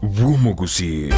bw'omogusii.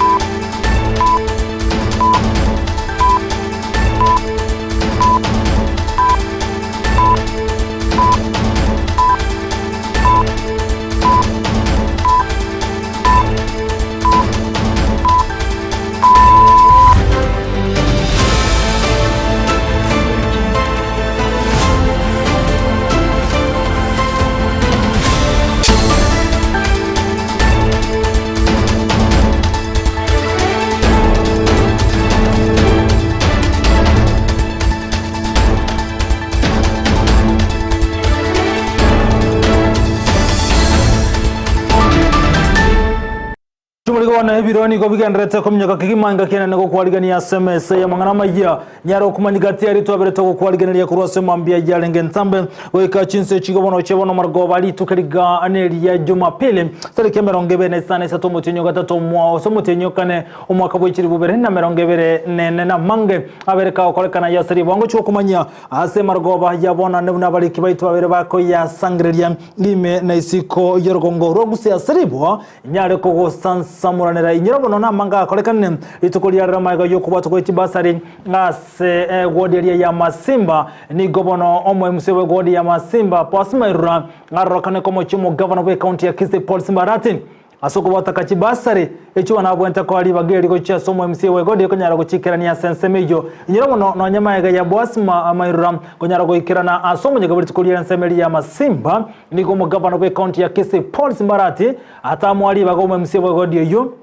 Chimori bono ebiro nigo bigendererete kominyoka kegima engaki enene gokwarigania ase emesa y'amang'ana amayia. Nyare okomanya gati aria twaberete gokwarigeneria korwa ase mambia yarenge entambe goika chinsa echi igo bono chia bono marogoba rituko riga neria Jumapili tariki 23 omotienyi ogatato omwa ase omotienyi okane omwaka bwe chilifu bibere na 24 na amange abere kagokorekana ase ribango chiokomanyia ase marogoba ya bono naende buna abariki baito babere bakoyasangereria ime na isiko y'orogongo rwa gusii ase ribwa Nyare kogosansamoranera inyore bono namanga akorekanire rituko ria rero magega y'okobwatwa gwe chibasari ase egwodi eria ya Masimba. Nigo bono omoemusia bw'egwodi ya Masimba Boaz Mairura arorokane komochia omogavana bw'ecounty ya Kisii Paul Simbarati ase okobwataka chibasari echio bono abwenerete koa ribaga eri gochia ase omoemusia bw'egodi ekonyara gochikerania ase ensemo eyio. Inyore bono nonye magega ya Boaz Mairura konyara goikerana ase omonyaga bwe rituko ria ensemo eria ya Masimba Nigo omogavana bw'ecounty ya Kisii Paul Simbarati atamoa ribaga omoMCA bw'egodi eyio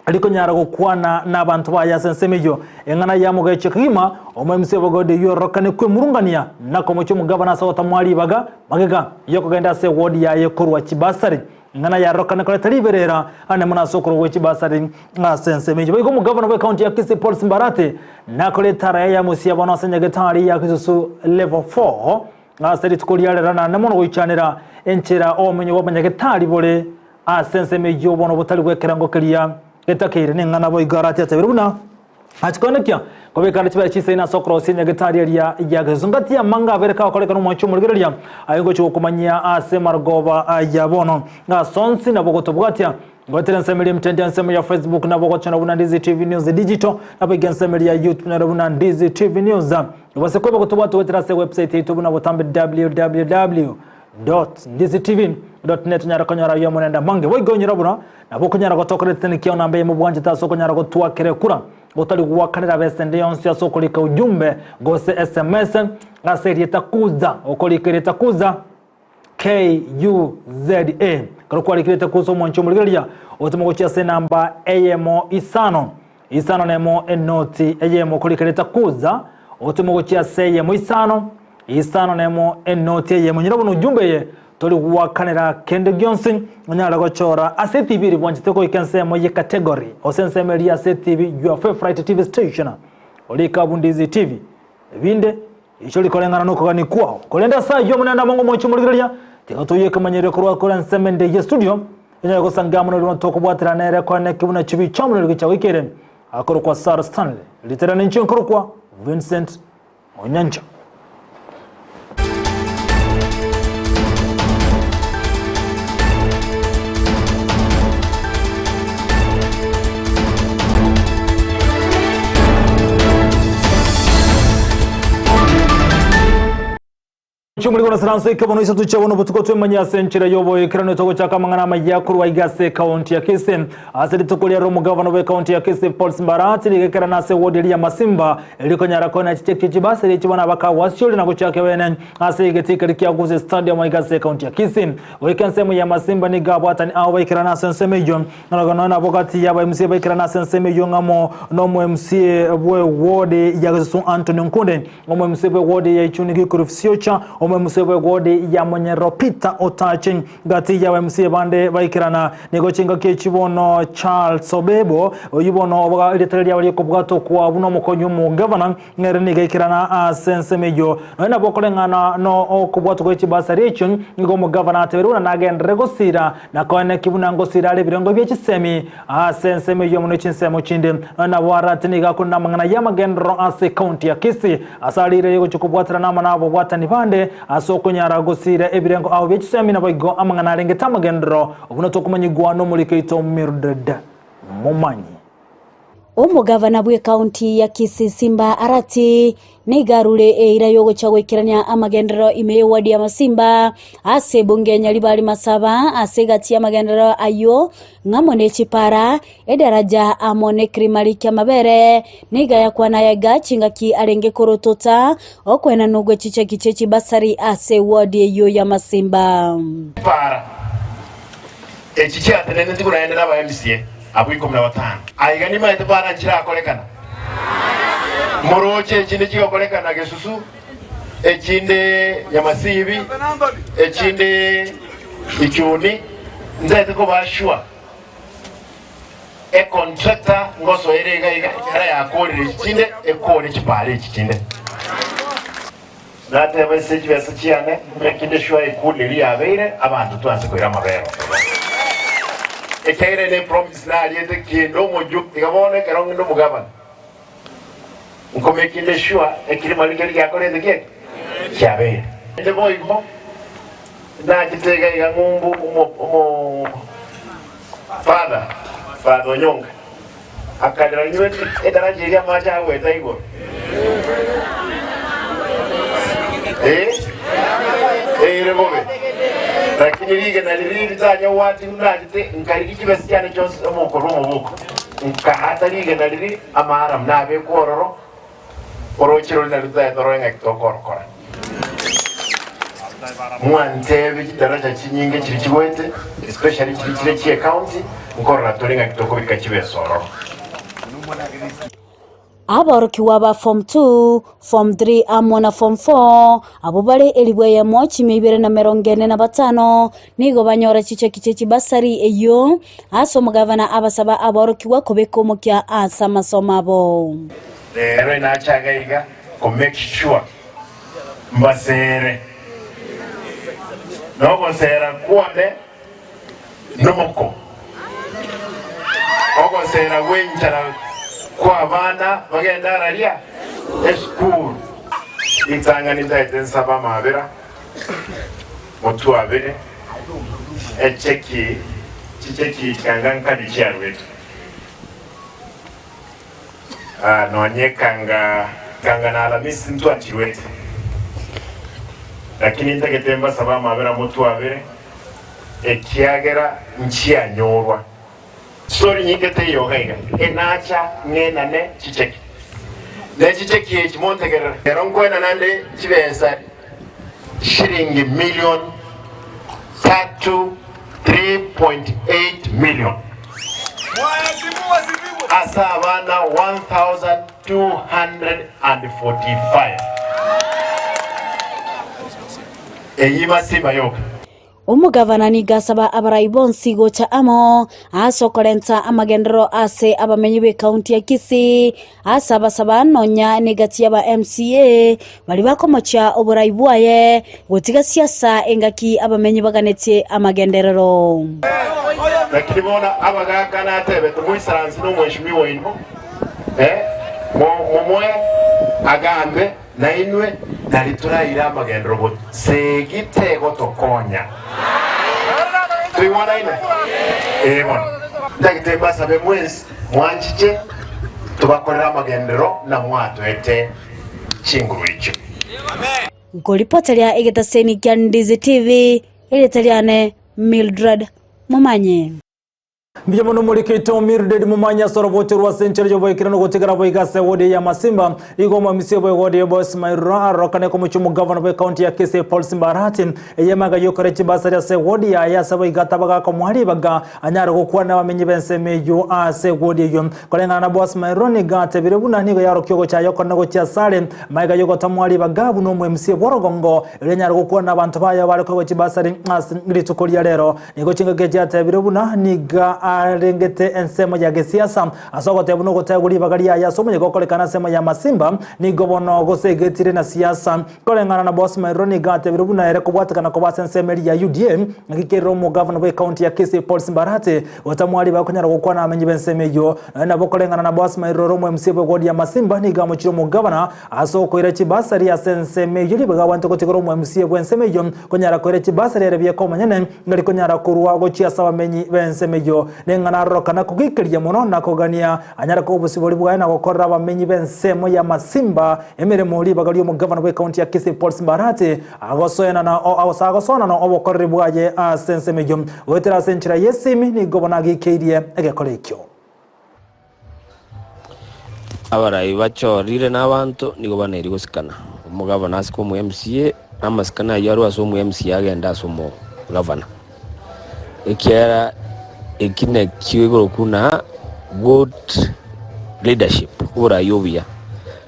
rikonyara gokwana n'abanto baye ase ensemo eyio. Eng'ana yamogecha kegima omoMCA bw'egodi eyio ororokane kwemurungania na komochia omogavana ase ogotamoa ribaga magega yokogenda ase ewodi yaye korwa chibasari. Eng'ana yarorokane koreta riberera ane mono ase okorwa gwe chibasari ase ensemo eyio. Boigo omogavana bw'ecounty ya Kisii Paul Simbarati nakore etara yaye ya mosia bono ase nyagetari ya Kisusu Level 4 Ase rituko ria rero naende mono goichanera enchera obomenyo bw'abanyagetari bore ase ensemo eyio bono botari bw'ekerengo keria getakeire neng'ana boigo arati atabere buna achi koenekia kobeka chibere chisaine ase okorosia enyagetari eria ya gesusu ngati y'amanga abere kagokorekana omwancho omorigereria aye ngochia gokomanyia ase marogoba aya bono ase onsi nabo gotobwatia Goetera ensemo eria emitende ensemo ya Facebook nabo ogochora buna Ndizi TV News Digital nabo iga ensemo eria ya YouTube nero buna Ndizi TV News. Obase koba gotobwata goetera ase website yaito buna botambe www.ndizitv.net onyare konyora ayio amo nende amange. Boigo onyore buna nabo okonyara gotokora egeteni kiao namba eyemo bwanchete ase okonyara gotwakera ekura gotari goakanera besa ende yonsi ase okorika ujumbe gose SMS ase erieta kuza okorika erieta kuza KUZA. Ekero kwarikirete kusa omwancho omorigereria, otome gochia ase enamba eyemo isano isano nemo enoti eyemo korikereta kuza otome gochia ase eyemo isano isano nemo enoti eyemo nyora bono ujumbe eye tori gwakanera kende gionsi onyare gochora ase etv eri bwanchete goika ensemo ye category ose ensemo eria ase etv your favorite tv station orika Bundizi TV ebinde Riicho rikoreng'ana nokogania kwao. Korende ase ayio Omonene namonge omochie omorigereria, tiga toyie ekemanyererio korwa kore ensemo ende ye studio, enyare gosangia amo nerimo tokobwatera nere koeneki buna chibi chi'omonene rigicha goikeire. Akorokwa Sarah Stanley, ritere ninche nkorokwa Vincent Onyancha. Chimuri kono saranso eke bono isato chia bono botuko twemanye ase enchera y'oboekerano togochaka amang'ana amaya korwa iga ase ekaunti ya Kisii. Ase rituko riaro omogavana bw'ekaunti ya Kisii Paul Simbarati rigekerana ase ewodi eria ya Masimba erikonyara koena chicheki chibasari echi bono abakagwasiori na gochaka bene ase egetii keria kia Gusii Stadium iga ase ekaunti ya Kisii. Goika ensemo ya Masimba nigo abwatani ao baikerana ase ensemo eyio Nonya nonya nabo gati y'aba MCA baikerane ase ensemo eyio ng'amo nomo MCA bwe ward ya Gesusu Anthony Nkunde, omo MCA bwe ward ya Ichuni Gikurufu Siocha, omo MCA bwe ward ya Monyerero Peter Otachi. Gati y'aba MCA bande baikerana nigo chingaki echi bono Charles Obebo oyio bono oboga erieta riabo riokobwata okwa buna omokonyi omogavana Nere nigo aikerana ase ensemo eyio. Nonya nabo okoreng'ana nokobwatwa gwe chibasari echio, nigo omogavana atebeire buna nagenderere gosiira, na koeneki buna ngosiira are ebirengo bie chisemi ase ensemo eyio amo ne chinsemo chinde. Nonya nabo Arati nigo akorenda amang'ana y'amagenderero ase ekaunti ya Kisii, ase arire gochia kobwaterana amo nababwatani bande ase okonyara gosiira ebirengo ao bie chisemi naboigo amang'ana arengete amagenderero buna tokomanyigwa nomoriki oito Mildred. Momanyi. Omogavana bw'ekaunti ya Kisii Simba Arati nigo arure eira y'ogocha goikerania amagenderero ime y'ewadi ya Masimba ase ebunge ya Nyaribari Masaba ase egati y'amagenderero ayio ng'amo ne chipara, edaraja amo nekirimari ki'amabere. Nigo ayakwana aya iga chingaki arenge korotota okoenanwa gwe chicheki chie chibasari ase ewadi eyio ya Masimba. Chipara echi chiateneneti buna ende naba MCA abwo ikomi na batano. Aiga nimaete para nchirakorekana. Moroche echinde chigokorekana Gesusu, echinde Nyamasibi, echinde Ichuni, ntaete koba sure econtractor ngosoere iga iga ekero yakorire echi chinde ekore chipara echi chinde. Nateba ase chibesa chiane, Mbekinde sure ekundi eria yabeire abanto twanse koira amabere ororo. Ekiagera ere nepromise nariete kende omoyio, tiga bono ekero ng'ende omogabana, nkomekinde sure ekirima riria giakorete ki? Kiabeire. Naende boigo nachete iga iga ng'umbu omo omo father, Father Onyonka, akarera inwe edaraja eria amache agoeta igoro. Eh, ere bobe. Lakini rigena riria ritanyagwati nachete nkarigia chibesa chiane chionsi omokorwa omoboko. Nkaata rigena riria amaaramu nabekwa ororo, Orooche roria nario totaete torore ng'aki tokorokora. Mwantebie chidaraja chinyinge chiria chigoete, especially chiria chire chie county, nkorora tore ng'aki tokobeka chibesa ororo. Aborokigwa ba Form 2, Form 3 amo na Form 4 abwo bare elifu eyemo chimia ibere na emerongo ene na batano nigo banyora chicheki chie chibasari eyio ase omogavana abasaba aborokigwa kobeka omokia ase amasomo abo. Rero inache iga iga ko make sure mbasere, na ogosera kwone noko ogosera gw'enchara kw'abana bagende araria esukuru. Ritang'ani ntaete nsabe amabera, motwabere echeki chicheki chianga nkani chiaruetwe. Nonye kanga kanga na Alamisi ntwanchirwete, lakini ntagete mbasabe amabera motwabere, ekiagera nchianyorwa. Story nyinge teiyo iga iga, enacha ng'enane chicheki. Ne chicheki echi montegerere. Ero nkoenana nde chibesa shilingi million tatu 3.8 million ase abana 1245. Eyio Masimba yoka. Omogavana nigo asaba abarai bonsi gocha amo ase okorenta amagenderero ase abamenyi b'ekaunti ya Kisii, ase abasaba nonya negati y'aba MCA baria bakomochia oborai bwaye gotiga siasa engaki abamenyi baganetie amagenderero. Lakini bono abagaaka natebete, Moisaranse nomweshimiwa oino, eh, momoe agambe Nainwe nari toraire amagenderero gose tegotokonya. Toigwanaine? Ee bono. Ntagete mbasabe mwensi mwanchiche tobakorere amagenderero na mwatoete chinguru echio. Nkoripoteria egetaseni kia Ndizi TV, erieta riane Mildred Momanyi. Mbuya mono morikeito Mildred Momanyi ase orobocho rwa ase enchera y'oboikeranu gotigara boigo ase ewodi ya Masimba. Igo omwamisi bw'ewodi ya Boyce Mairura arorokane komochia omogavana bw'ekaunti ya Kisii Paul Simba Arati eye emaga y'okora chibasari ase ewodi yaye ase boigo atabaga komoa ribaga anyare gokwana nabamenyi b'ensemo eyio ase ewodi eyio. Koreng'ana na Boyce Mairura nigo atebire buna nigo yarokia ogochaya okonene gochia asare maega y'ogotamoa ribaga buna omwemisia bw'orogongo erio anyare gokwana nabanto baye bare koegwa chibasari ase rituko ria rero. Nigo chingaki chiatebire buna nigo arengete ensemo ya gesiasa ase ogoteba buna ogotegwa ribaga riaye ase omonye gokorekana ensemo ya Masimba nigo bono gosegetire na siasa. Koreng'ana na Boss Mairura nigo atebire buna ere kobwatekana koba ase ensemo eria ya UDA naki kerire omogavana bwe county ya Kisii Paul Simba Arati gotamwa ribaga konyara gokwana abamenyi b'ensemo eyio. Nonya nabo koreng'ana na Boss Mairura ore omo MCA bwe ward ya Masimba nigo amochire omogavana Ase okoira chibasari ase ensemo eyio ribaga abwate gotigera omoMCA bw'ensemo eyio, konyara koira chibasari ere bieka omonyene, ng'a rikonyara korua gochia ase abamenyi b'ensemo eyio. Neng'ana arorokana kogikeria mono na kogania anyare koa obosibori bwaye na gokorera abamenyi b'ensemo ya Masimba emeremo ribaga ri'omogavana bw'ekaunti ya Kisii Paul Simba Arati agosoenana gose agosonana obokoreri bwaye ase ensemo eyio goetera ase enchera y'esimi nigo bono agikeirie egekora ekio. Abarai bachorire nabanto nigo banairie gosikana. Omogavana asike omo MCA, na amasikani ayio arwe ase omo MCA agende ase omogavana. Ekiagera eki nakio igoro na good leadership, oborai obuya.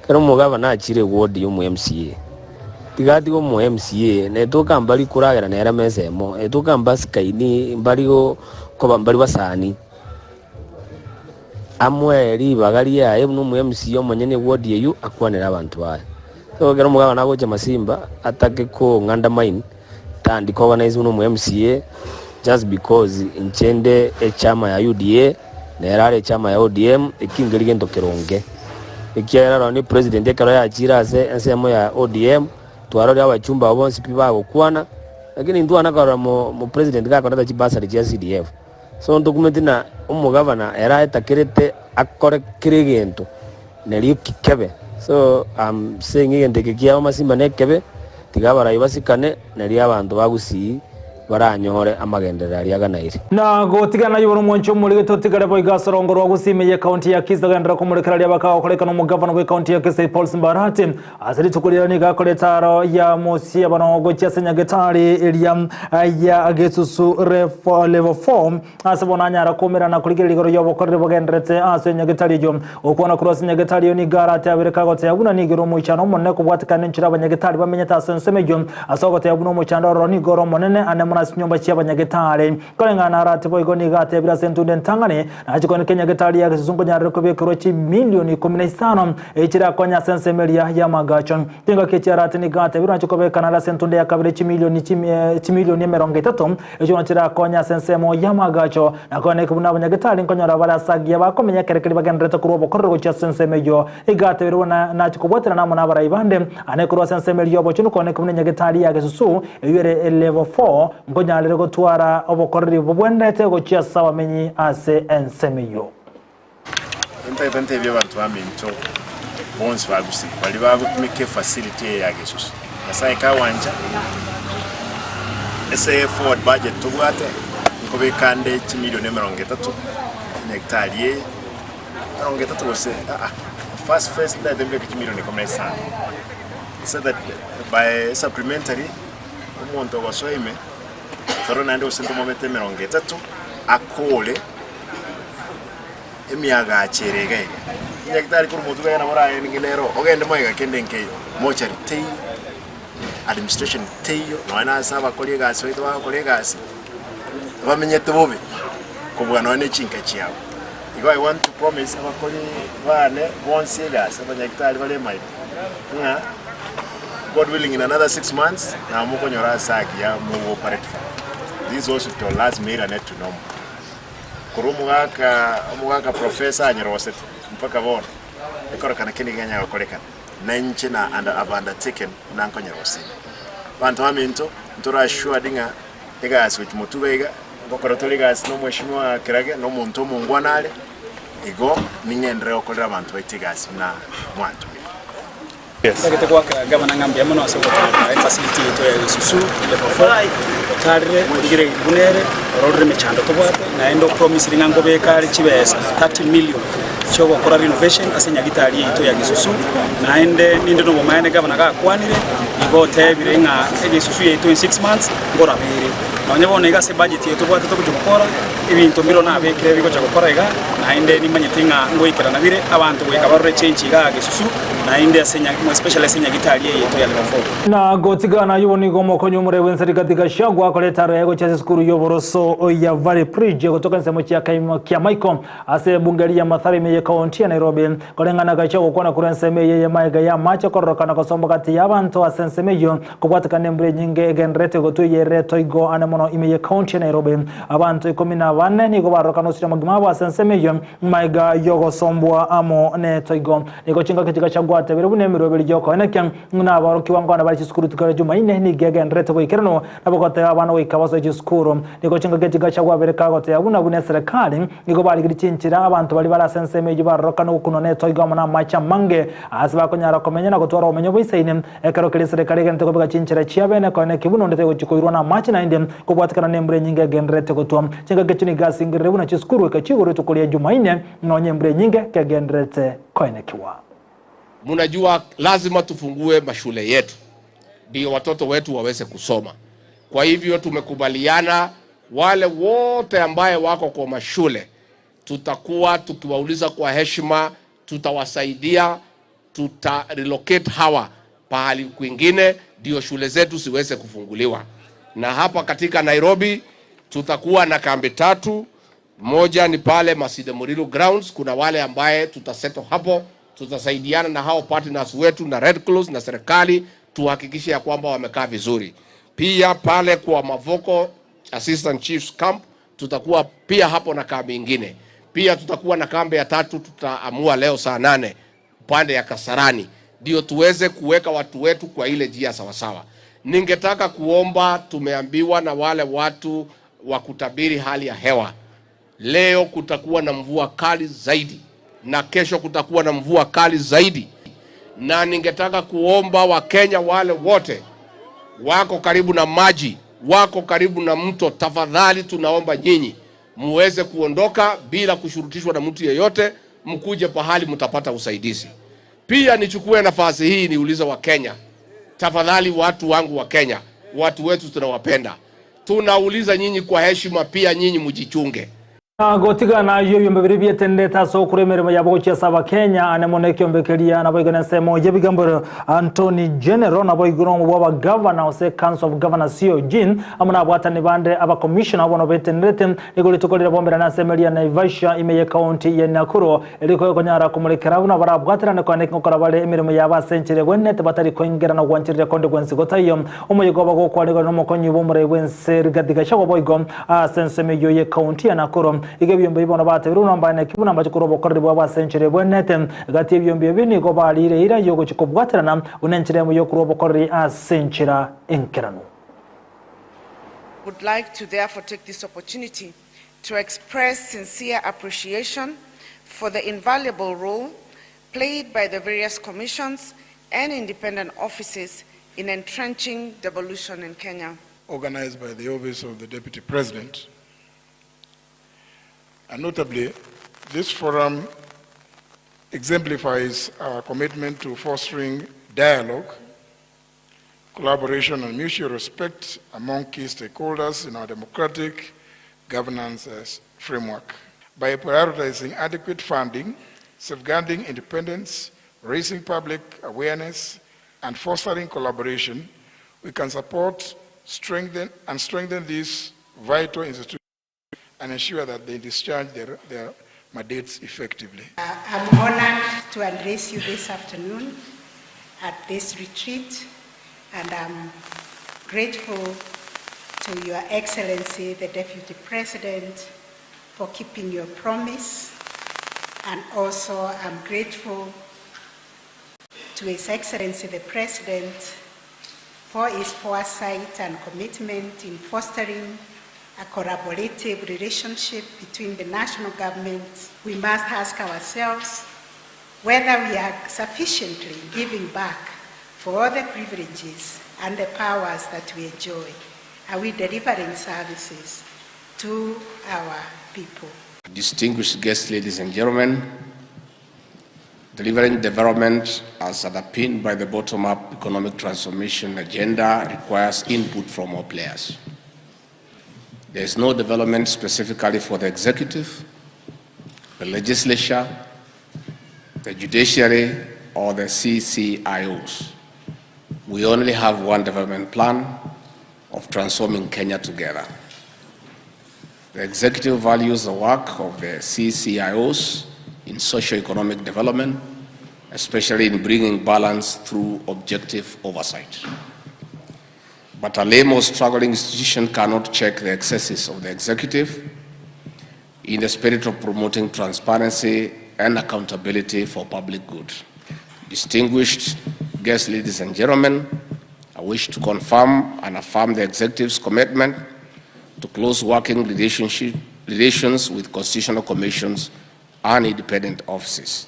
Ekero omogavana achire eward ya omo MCA, tiga atige omo MCA, netoka mbari koragera nere emesa emo, etoka mbasikaini, mbari koba mbari basani. Amoe ribaga riaye buna omo MCA omonyene eward eyio akwanere abanto baye. So ekero omogavana agocha Masimba atake ko ng'undermine tandika organize buna omo MCA just because inche nde echama ya UDA nere are echama ya ODM eki nkeri gento keronge. Ekiagera nonye president ekero yachire ase ensemo ya ODM twarorire abachumba abo bonsi pi bagokwana lakini intwana korora mo mo president gakoreta chibasari chia CDF. So ntokumeti na omogavana ere aetakerete akore kera egento nerio kebe. So am saying egento eke kiabo masimba nekebe, tiga abarai basikane nerio abanto ba Gusii baranyore amagenderero aria aganaire. Na gotigana naye bono omwanchi omorige totigare boigo ase orongo rwa Gusii ime y'ekaunti ya Kisii togenderere komorekera aria bakagokorekana omogavana bw'ekaunti ya Kisii Paul Simba Arati Ase rituko riria nigo akora etaaro ya mosiabano gochia ase nyagetari eria ya Gesusu level 4 ase bono anyara koumerana korigereria igoro y'obokoreri bogendererete ase nyagetari eyio. Gokwana korwa ase nyagetari eyio nigo arateabere kagoteba buna nigo ere omoichano omonene kobwatekana nenchera abanyagetari bamenyete ase ensemo eyio ase ogoteba buna omochando ororo nigo ore omonene ane mono ase chinyomba chi'abanyagetari. Koreng'ana narati boigo nigo atebire ase entunda entang'ani, Nachie koineka enyagetari ya gesusu nkonyarire kobekerwa chimilioni ikomi na isano, echio chirakonye ase ensemo eria y'amagacho. Chingaki echi arati nigo atebire nachie kobeka nare ase entunda ya kabere chimilioni chimilioni emerongo etato, echio nacho chirakonye ase ensemo y'amagacho. Na koineka buna abanyagetari nkonyora bare ase agiya bakomenya ekero keria bagendererete korwa obokoreri gochia ase ensemo eyio. Igo atebire buna nachie kobwaterana amo nabarai bande, ane korwa ase ensemo eria y'obochenu koineka buna enyagetari ya gesusu, Eyio ere level 4, nkonyarire gotwara obokoreri bobwenerete gochia ase abamenyi ase ensemo eyio. Intagete ntebie abanto baminto bonsi ba Gusii baria bagotumeka efacility eye ya Gesusu, Nyasaye kagwancha ase forward budget tobwate nkobeka ande chimilion emerongo etato enyagitari eye, emerongo etato gose aa first phase ntagete mbeke chimilion ikomi na isano. So that by supplementary omonto ogosoa ime toro naende gose ntomomete emerongo etato akore emiagacho ere iga iga. Nyagetari korwa motwe iga nabo oraye nero ogende moega kende nkeiyo, mochari teiyo, administration teiyo, nonya na ase abakori egasi baito bagokora egasi, bamenyete bobe kobua nonya na echinka chiabo. Igo I want to promise abakori bane bonsi egasi abanyagitari bare emaiko ng'a God willing in another 6 months nabo mokonyora ase agiya mogo operate from. This hospital lazima eirane to normal. Korwa omogaka omogaka professor anyerosete mpaka bono ekorokana kende kenya gokorekana na inche na and have undertaken buna nkonyerosia. Abanto baminto ntore assured ng'a egasi gochia motuga iga ngokora tore egasi na omweshimiwa Kerage na omonto omongwana are Igo ning'enderere gokorera abanto baito egasi buna mwantomire. Ntagete goakera gavana ng'a mbuya mono ase ogotoa efacility yaito ya Gesusu level 4, otarire origereiri buna ere, ororire emechando tobwate, naende opromisire ng'a nkobeka are chibesa 30 million chiogokora renovation ase enyagitari yaito ya Gesusu, naende ninde nobomaene gavana gakwanire, igo otebire ng'a egesusu yaito in 6 months nkorabe ere. Nonye bono iga ase ebudget eye tobwate togochia gokora, ebinto mbiro nabekire bigocha gokora iga, naende nimanyete ng'a ngoikerana bire, abanto goika barore change igaa Gesusu, naende ase especially ase enyagitari eye yaito ya level 4. Na gotigana ayio nigo omokonyi omorei bw'ense Rigathi Gachagua akoreta aroro gochia ase esukuru y'oboroso ya Valley Bridge gotoka ensemo chia Kiamaiko ase ebunge eria ya Mathare ime y'ekaunti ya Nairobi. Koreng'ana Gachagua gokwana korwa ensemo eye y'emaega y'amache kororokana gosomba gati y'abanto ase ensemo eyio kobwatekana nembura enyinge egendererete gotwa eyerete igo ane mono ime y'ekaunti ya Nairobi. Abanto ikomi na bane nigo barorokana osiria amagima abo ase ensemo eyio. Magega y'ogosombwa amo netoigo. Nigo chingaki chigacha gwatebire buna emeroberi y'okoenekia ng'a aborokigwa nkwana bare chisukuru rituko ria Jumaine nigo egendererete goikeranu nabo goteba abana goika basoe chisukuru. Nigo chingaki chigacha gwabere kagoteba buna buna eserekari nigo barigirie chinchera abanto baria bare ase ensemo eyio barorokane gokunwa netoigo amo namache amange aase bakonyara komenya na gotwara obomenyo boisaine. Ekero keria eserekari egendererete kobeka chinchera chiabene koenekia buna onde tari gochia koirwa namache naende kobwatekana nembura enyinge egendererete gotwa. Chingaki echio nigo asingerire buna chisukuru goika chigoro rituko ria Jumaine nonya embura enyinge kegendererete koenekiwa. Munajua lazima tufungue mashule yetu ndio watoto wetu waweze kusoma. Kwa hivyo tumekubaliana wale wote ambaye wako kwa mashule tutakuwa tukiwauliza kwa heshima, tutawasaidia, tuta relocate hawa pahali kwingine ndio shule zetu ziweze kufunguliwa. Na hapa katika Nairobi tutakuwa na kambi tatu. Moja ni pale Masinde Muliro grounds, kuna wale ambaye tutasettle hapo, tutasaidiana na hao partners wetu na Red Cross na serikali tuhakikishe ya kwamba wamekaa vizuri. Pia pale kwa Mavoko Assistant Chiefs Camp tutakuwa pia hapo na kambi ingine. Pia tutakuwa na kambi ya tatu, tutaamua leo saa 8 upande ya Kasarani, ndio tuweze kuweka watu wetu kwa ile njia sawasawa. Ningetaka kuomba, tumeambiwa na wale watu wa kutabiri hali ya hewa, leo kutakuwa na mvua kali zaidi na kesho kutakuwa na mvua kali zaidi, na ningetaka kuomba Wakenya wale wote wako karibu na maji, wako karibu na mto, tafadhali tunaomba nyinyi muweze kuondoka bila kushurutishwa na mtu yeyote, mkuje pahali mtapata usaidizi. Pia nichukue nafasi hii niulize Wakenya, tafadhali, watu wangu wa Kenya, watu wetu tunawapenda, tunauliza nyinyi kwa heshima, pia nyinyi mjichunge. Gotiga nayo ebiombe biria bietendete ase okora emeremo yabo gochia ase Abakenya ane mono ekiombe keria naboigo na ensemo y'ebigambero Antony General naboigo nomo bwa abagavana gose Council of Governors COG amo na abwatani bande abacommissioner bono betenerete nigo rituko riria bomberane ase emeri ya Naivasha ime y'ecounty ya Nakuru eriko ekonyara komorekera buna barabwaterane kwane gokora bare emeremo yabo ase enchera egwenerete batari koingera na gwanchereria konde gwensi gotaiyo Omoyega obo gokwarigwa nomokonyi bw'omorai bw'ense Rigathi Gachagua boigo ase ensemo eyio y'ecounty ya Nakuru. Igo ebiombe ebi bono batebire buna mbaeneki buna mbache korwa obokoreri bwabo ase enchera ebwenerete. Gati y'ebiombe ebi nigo bariire eira y'ogochia kobwaterana buna enchera eyemo y'okorwa obokoreri ase enchera enkeranu. Would like to therefore take this opportunity to express sincere appreciation for the invaluable role played by the various commissions and independent offices in entrenching devolution in Kenya. Organized by the Office of the Deputy President. And notably, this forum exemplifies our commitment to fostering dialogue, collaboration, and mutual respect among key stakeholders in our democratic governance framework. By prioritizing adequate funding, safeguarding independence, raising public awareness, and fostering collaboration, we can support strengthen, and strengthen these vital institutions and ensure that they discharge their mandates effectively. I'm honored to address you this afternoon at this retreat, and I'm grateful to Your Excellency, the Deputy President, for keeping your promise, and also I'm grateful to His Excellency the President for his foresight and commitment in fostering a collaborative relationship between the national government. We must ask ourselves whether we are sufficiently giving back for all the privileges and the powers that we enjoy. Are we delivering services to our people? Distinguished guests, ladies and gentlemen, delivering development as underpinned by the bottom-up economic transformation agenda requires input from all players. There is no development specifically for the executive, the legislature, the judiciary, or the CCIOs. We only have one development plan of transforming Kenya together. The executive values the work of the CCIOs in socio-economic development, especially in bringing balance through objective oversight. But a lame or struggling institution cannot check the excesses of the executive. In the spirit of promoting transparency and accountability for public good. Distinguished guests, ladies and gentlemen, I wish to confirm and affirm the executive's commitment to close working relationship, relations with constitutional commissions and independent offices.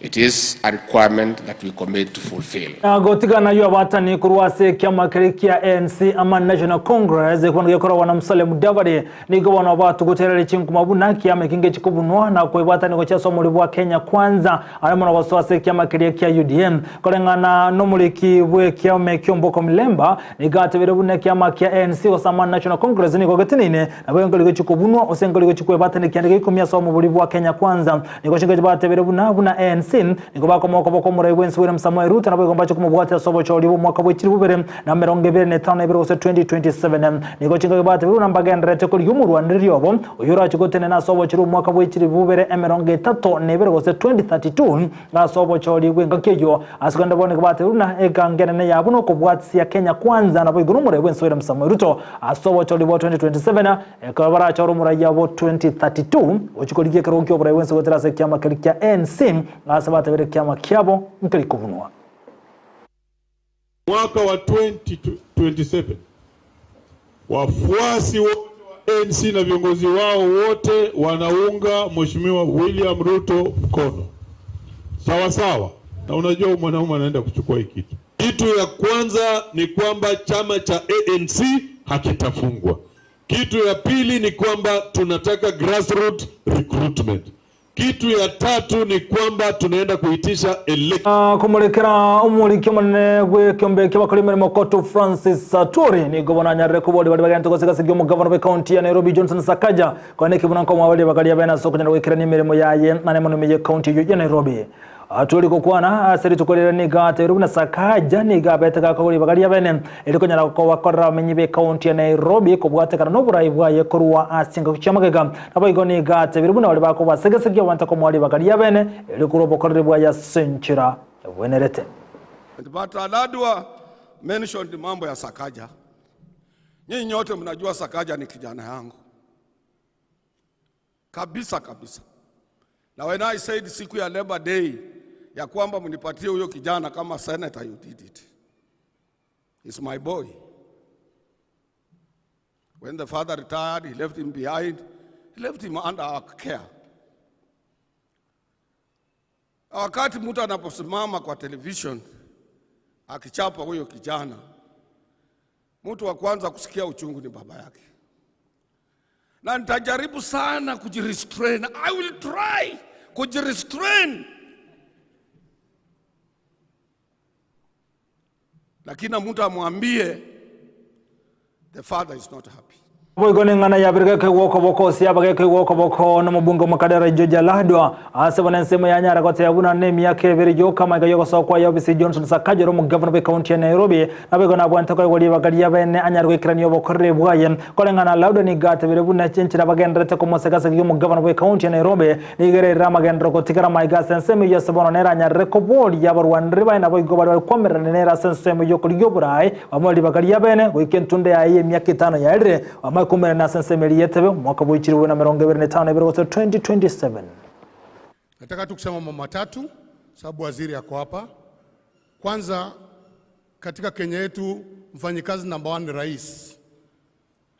It is a requirement that we commit to fulfill. Na gotigana ayio abatani korwa ase ekiama keria kia ANC ama National Congress bono gekoragwa na Musalia Mudavadi nigo bono batuguterere chinkuma buna kiama eki ngechi kobunwa na koebwatania gochia ase omoriri bwa Kenya Kwanza are mono gosoa ase ekiama keria kia UDM koreng'ana nomoriki bw'ekiama ekio Mboko Milemba nigo atebire buna ekiama kia ANC gose ama National Congress nigo geteneine nabo enkori gochia kobunwa gose enkori gochia koebatania kianda gia ikomi ase omobori bwa Kenya Kwanza. Nigo chingencho batebire buna buna ANC nigo bakomoa okoboko omorai bw'ense William Samoei Ruto naboigo mbache komobwatia ase obochori bw'omwaka bwe chilifu bibere na emerongo ebere na etano na ebere gose 2027. Nigo chingaki batebire buna mbagendererete korigia omorwanereria obo oyio orache gotenena ase obochori bw'omwaka bwe chilifu bibere emerongo etato na ebere gose 2032 ase obochori bw'engaki eyio. Ase kende bono nigo batebire buna egango enene yabo nokobwatisia Kenya Kwanza naboigo nomorai bw'ense William Samoei Ruto ase obochori bwa 2027 Ekero barachore omoraia bo 2032 gochia korigia ekerogo ki'oborai bw'ense goetera ase ekiama keria kia ANC, ase batebire ekiama kiabo nkeri kobunwa. Mwaka wa 2027 wafuasi wote wa ANC na viongozi wao wote wanaunga Mheshimiwa William Ruto mkono sawa sawa. Na unajua huyu mwanaume anaenda kuchukua hii kitu. Kitu ya kwanza ni kwamba chama cha ANC hakitafungwa. Kitu ya pili ni kwamba tunataka grassroots recruitment. Kitu ya tatu ni kwamba tunaenda kuitisha election. Komorekera omoriki omonene bw'ekeombe ki'abakori emeremo Kotu Francis Atwoli nigo bono anyarire koboria baria bagente gosiga-sigia omogavana bw'ekaunti ya Nairobi Johnson Sakaja konya ekebuna nkomoa baria bagaria bene ase okonyara goikerania emeremo yaye ane mono ime y'ekaunti eyio ya Nairobi. Atwoli gokwana ase rituko riria nigo atebirie buna Sakaja nigo abete gakogwa ribaga ria bene erio konyara kobakorera abamenyi b'ekaunti ya Nairobi kobwatekana noborai bwaye korwa ase chingaki chi'amagega. Naboigo nigo atebirie buna baria bakobasegesegia abanto komoa ribaga ria bene erio korwa obokoreri bwaye ase enchera ebwenerete. But Aladwa mentioned mambo ya Sakaja. Nyinyi nyote mnajua Sakaja ni kijana yangu kabisa kabisa. Na when I said siku ya Labor Day ya kwamba mnipatie huyo kijana kama senator, you did it. He's my boy. When the father retired, he left him behind. He left him under our care. Wakati mtu anaposimama kwa television akichapa huyo kijana, mtu wa kwanza kusikia uchungu ni baba yake, na nitajaribu sana kujirestrain. I will try kujirestrain, lakini mtu amwambie the father is not happy. Boigo neng'ana yabere gekoigwa okoboko ase aba gekoigwa okoboko nomobunge omokadera George Aladwa ase bono ensemo yanyara goteba buna nemiaka ebere yoka amaiga yogosoa kwaye obisi Johnson Sakaja ore omogavana bw'ekaunti ya Nairobi naboigo nabwate koegwa ribaga ria bene anyare goikerania obokoreri bwaye koreng'ana Aladwa nigo atebire buna enchera bagendererete komosegasegia omogavana bw'ekaunti ya Nairobi Nigo ererire amagenderero gotigara amaiga ase ensemo eyio ase bono nere anyarire koboria abarwaneri baye naboigo baria bare koamererania nere ase ensemo y'okorigia oboraai, bamoe ribaga ria bene, goika entunda yaye y'emiaka etano yaerire, bamae koumerana ase ensemo eria y'etebe, omwaka bw'echiribu bibere na emerongo ebere na etano na ebere gose 2027. Nataka tu kusema mambo matatu sababu waziri ako hapa. Kwanza, katika Kenya yetu mfanyikazi namba 1 ni rais,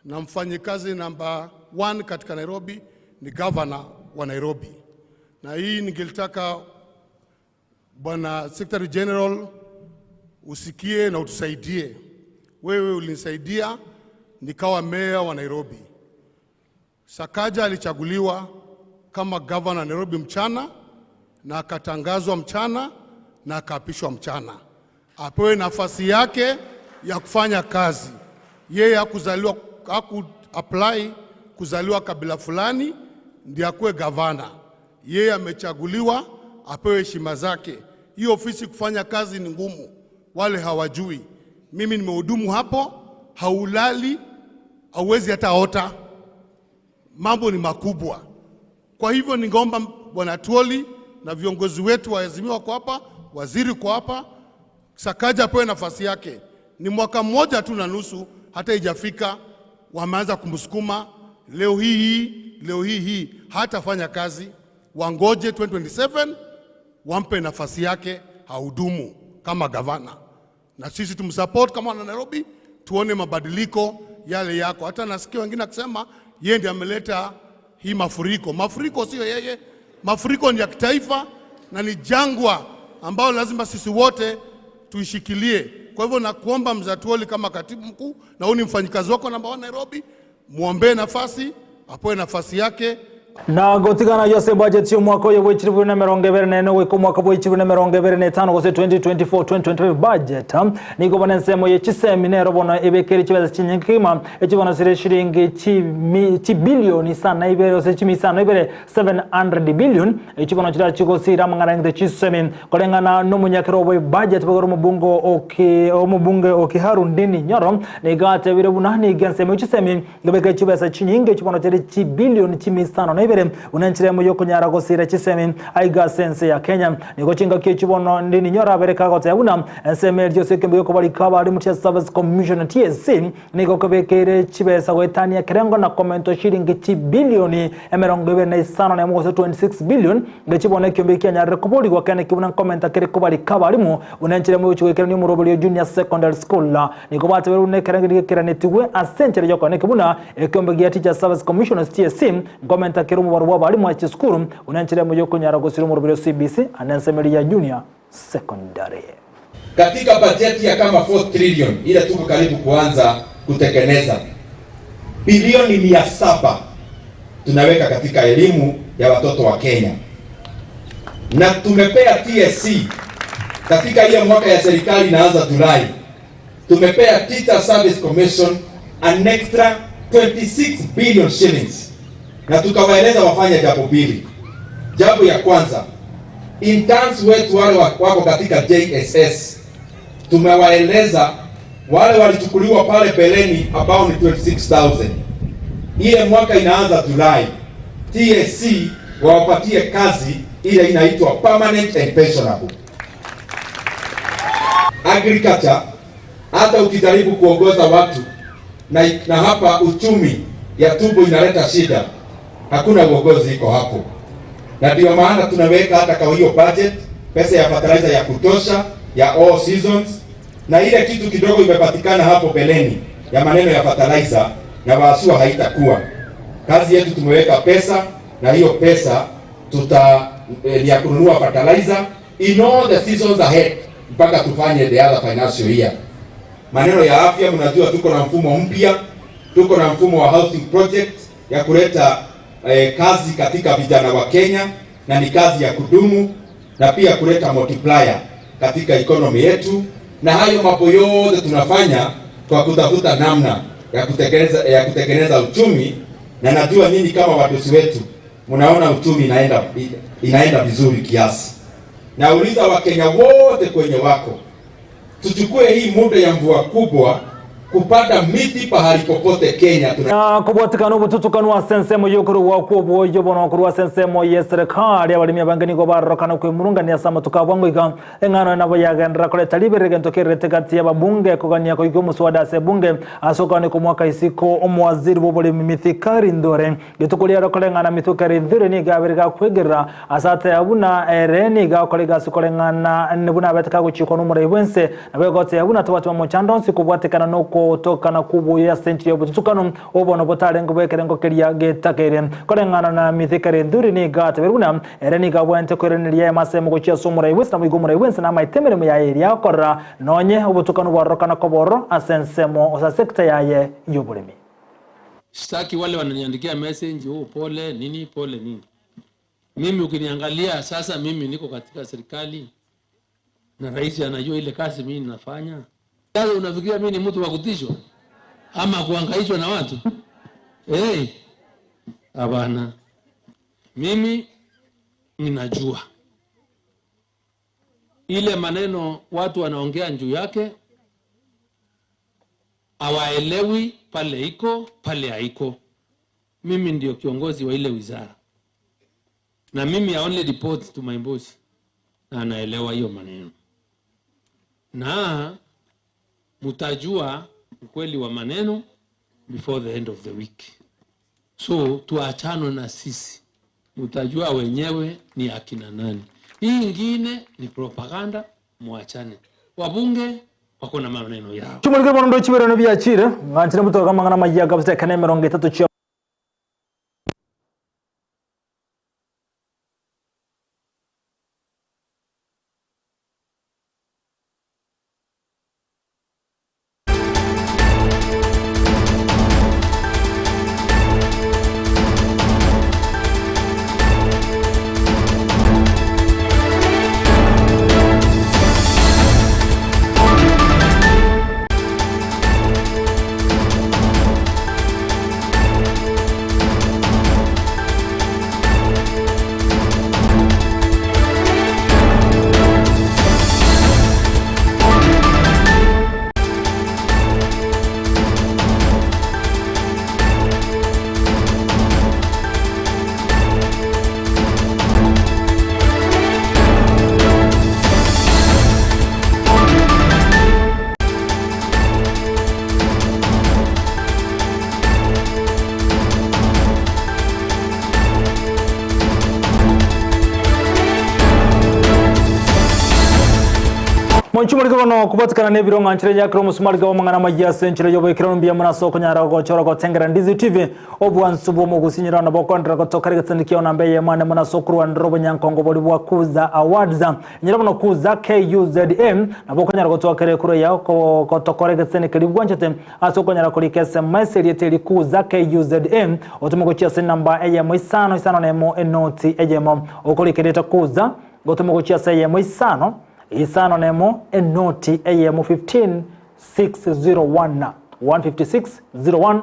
na mfanyikazi namba 1 katika Nairobi ni governor wa Nairobi. Na hii ningelitaka Bwana Secretary General usikie na utusaidie. Wewe ulinisaidia nikawa meya wa Nairobi. Sakaja alichaguliwa kama governor Nairobi mchana na akatangazwa mchana na akaapishwa mchana. Apewe nafasi yake ya kufanya kazi. Yeye hakuzaliwa, haku apply kuzaliwa kabila fulani ndiye akuwe gavana. Yeye amechaguliwa, apewe heshima zake. Hiyo ofisi kufanya kazi ni ngumu, wale hawajui. Mimi nimehudumu hapo, haulali, hauwezi hata ota, mambo ni makubwa. Kwa hivyo ningeomba Bwana Atwoli na viongozi wetu wa Azimio wako hapa, waziri kwa hapa, Sakaja apewe nafasi yake. Ni mwaka mmoja tu na nusu, hata haijafika, wameanza kumsukuma leo hii hii, leo hii hii. hatafanya kazi, wangoje 2027 wampe nafasi yake ahudumu kama gavana, na sisi tumsupport kama wana Nairobi, tuone mabadiliko yale yako. Hata nasikia wengine akisema yeye ndiye ameleta hii mafuriko. Mafuriko sio yeye, mafuriko ni ya kitaifa na ni jangwa ambao lazima sisi wote tuishikilie. Kwa hivyo nakuomba Mzee Atwoli kama katibu mkuu, na huyu ni mfanyikazi wako namba 1 Nairobi, muombee nafasi, apoe nafasi yake. Na gotigana yose budget y'omwaka oyo bwa 2024 goika omwaka bwa 2025 gose 2024-2025 budget nigo bono ensemo ye chisemi nero bono ebekere chibesa chinyinge kegima echibono chire shilingi chimi chibilioni isano ibere gose chimi isano ibere 700 billion echi bono chiria chigosira amang'ana eng'ete chisemi koreng'ana nomonyakero bwe budget bogoro omobunge oki omobunge o Kiharu Ndindi Nyoro nigo atebire buna nigo ensemo ye chisemi Nkebeke chibesa chinyinge chibono chire chibilioni chimi isano na ibere, buna enchera emo y'okonyara gosiira chisemi aiga ase ense ya Kenya. Nigo chingaki echi bono ndi ninyore abere kagoteba buna ensemo eria ase ekeombe gi'okobarika abarimu Teachers Service Commission, TSC, nigo kebekeire chibesa goetania ekerengo na komentwa chiringi chibilioni 25 gose 26 billion, Ngechi bono ekiombe kianyarire koborigwa kene ki buna nkomenta kere kobarika abarimu buna enchera emo yogochia goikerania omoroberio Junior Secondary School. Nigo bateberwe buna ekerengo gekeranetiwe ase enchera y'okoeneki buna ekiombe gia Teachers Service Commission TSC nkomenta kere omobaro bw'abarimu ase chisukuru buna enchera emo y'okonyara gosira omoroberio CBC ande ensemeri ya Junior Secondary. Katika bajeti ya kama 4 trillion ile tuko karibu kuanza kutekeleza, bilioni 700 tunaweka katika elimu ya watoto wa Kenya, na tumepea TSC katika hiyo mwaka ya serikali inaanza Julai, tumepea Teacher Service Commission an extra 26 billion shillings, na tukawaeleza wafanye jambo mbili. Jambo ya kwanza, interns wetu wale wako katika JSS tumewaeleza wale walichukuliwa pale beleni ambao ni 26,000 ile mwaka inaanza Julai, TSC wawapatie kazi ile inaitwa permanent and pensionable. Agriculture, hata ukijaribu kuongoza watu na hapa uchumi ya tumbo inaleta shida, hakuna uongozi iko hapo, na ndio maana tunaweka hata kwa hiyo budget pesa ya fertilizer ya kutosha ya all seasons, na ile kitu kidogo imepatikana hapo beleni ya maneno ya fertilizer na waasua haitakuwa. Kazi yetu tumeweka pesa, na hiyo pesa tuta ni ya kununua fertilizer in all the seasons ahead mpaka tufanye the other financial year. Maneno ya afya, mnajua tuko na mfumo mpya, tuko na mfumo wa housing project ya kuleta kazi katika vijana wa Kenya, na ni kazi ya kudumu, na pia kuleta multiplier katika economy yetu, na hayo mambo yote tunafanya kwa kutafuta namna ya kutekeleza uchumi, na najua nyinyi kama wadosi wetu mnaona uchumi inaenda vizuri kiasi. Nauliza Wakenya wote kwenye wako, tuchukue hii muda ya mvua kubwa kupanda miti pahali popote Kenya. Na kobwatikana obotutukanu ase ensemo y'okorwa kwa oboyo bono okorwa ase ensemo ya serikali abaremi abange nigo barorokana kwemurungania ase amatuko abwo iga eng'ano nabo yagenderera koreta ribere egento kererete gati y'ababunge kogania koiga omoswada ase ebunge ase okogania komwaka isiko omowaziri bwa oboremi Mithika Linturi rituko riaro koreng'ana Mithika Linturi nigo abere gakwegerera ase ateba buna ere nigo agokora egasi koreng'ana buna abete kagochikwa n'omorai bw'ense nabo egoteba buna tobwate omochando onsi kobwatekana nokotokana kw'obuya ase enchera y'obotutukanu obono botarenge bw'ekerengo keria getakeire. Koreng'ana na Mithika Linturi nigo atebire buna ere nigo abwenerete koiraneria emasemo gochia ase omorai bw'ense naboigo omorai bw'ense namaete emeremo yaye eria agokorera nonye obotukanu bwarorokana koba ororo ase ensemo gose ase sector yaye y'oboremi. Sitaki wale wananiandikia message, oh, pole nini pole nini. Mimi ukiniangalia sasa, mimi niko katika serikali na rais anajua ile kazi mimi ninafanya. Sasa unafikiria mimi ni mtu wa kutishwa ama kuhangaishwa na watu? Hey, hapana. Mimi ninajua ile maneno watu wanaongea juu yake hawaelewi pale iko pale haiko. Mimi ndio kiongozi wa ile wizara na mimi I only report to my boss, na anaelewa hiyo maneno, na mtajua ukweli wa maneno before the end of the week. So tuachane na sisi. Mtajua wenyewe ni akina nani. Hii ingine ni propaganda, muachane. Wabunge wako na maneno yao. Chimorike bono ndo chiberano biachire ng'anchire motoka amang'ana amayia kabisa ekana emerongo etato chia Monchumorike bono kubatikana nebiro ng'anchire yakero omosumarika w'amang'ana amaya ase enchera y'oboikeranu mbuya mono ase okonyara gochora gotengera Ndizi TV obwansu bw'omogusinyera nabo okondera gotoka rigetsendi kiao namba eyemo ane mono ase okorwanera obonyankongo bori bwa Kuza Awards nyera bono Kuza KUZA nabo okonyara gotwakera ekura yao gotokora egetsendi keria bwanchete ase okonyara korika SMS erieta eri Kuza KUZA otome gochia ase enamba eyemo isano isano na emo enoti eyemo okorika erieta Kuza gotome gochia ase eyemo isano isano nemo enoti eyemo 15601 15601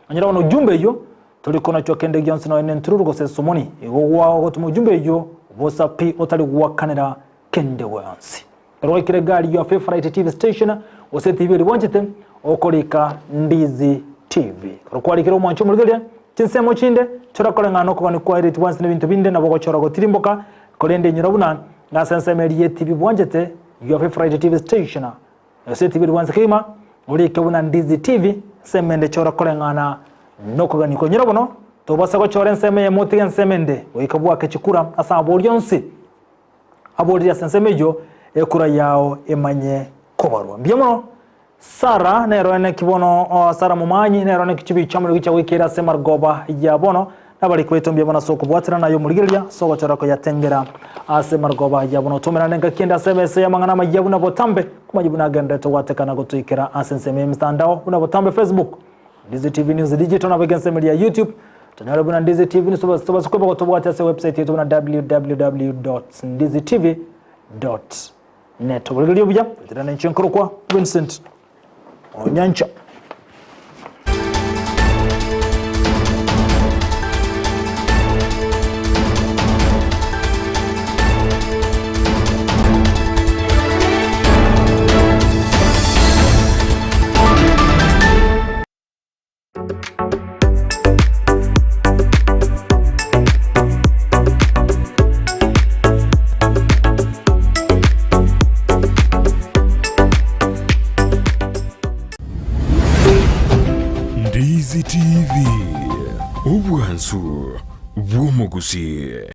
onyora bono ujumbe eywo tori konachwa kende gionsi nonya ne entururu gose esumuni igo gwagotuma ujumbe eywo bosa pi otari gwakanera kende gionsi ekero gwaikire egari your favorite tv station gose etv eria bwanchete okorika ndizi tv ekero kwarikire omwancho omorigereria chinsemo chinde chorakore ng'a nokogania kwaereti bwansi na ebinto binde nabo ogochora gotirimboka korende inyora buna Ase ensemo eria y'etibi bwanchete, your favorite TV station, ase etibi eria bwanse kegima, orike buna Ndizi TV, ensemo ende chora koreng'ana nokogania kwa. Nyora bono, tobasa gochora ensemo eyemo otige ensemo ende, goika bwake chikura ase abori onsi aborire ase ensemo eyio, ekura yao emanye kobarwa. Mbuya mono Sara nero eneki bono, o, Sara momanyi, nero eneki chibicha omorero gicha goikera ase marogoba ya bono, nabariki baito mbuya mono ase okobwaterana aye omorigereria ase ogochora koyatengera ase marogoba ya bono. Tomerane engaki ende ase emesa y'amang'ana amayia buna botambe, komanya buna agenderete gwatekana gotoikera ase ensemo y'emetandao buna botambe Facebook, Ndizi TV News Digital nabo iga ensemo eria ya YouTube. Tonyore buna Ndizi TV News tobase kweba gotobwatia ase website yaito buna www.ndizitv.net. Net oborigereria obuya, goetera nenche nkorokwa Vincent Onyancha. Ndizi TV, obwansu bw'omogusii.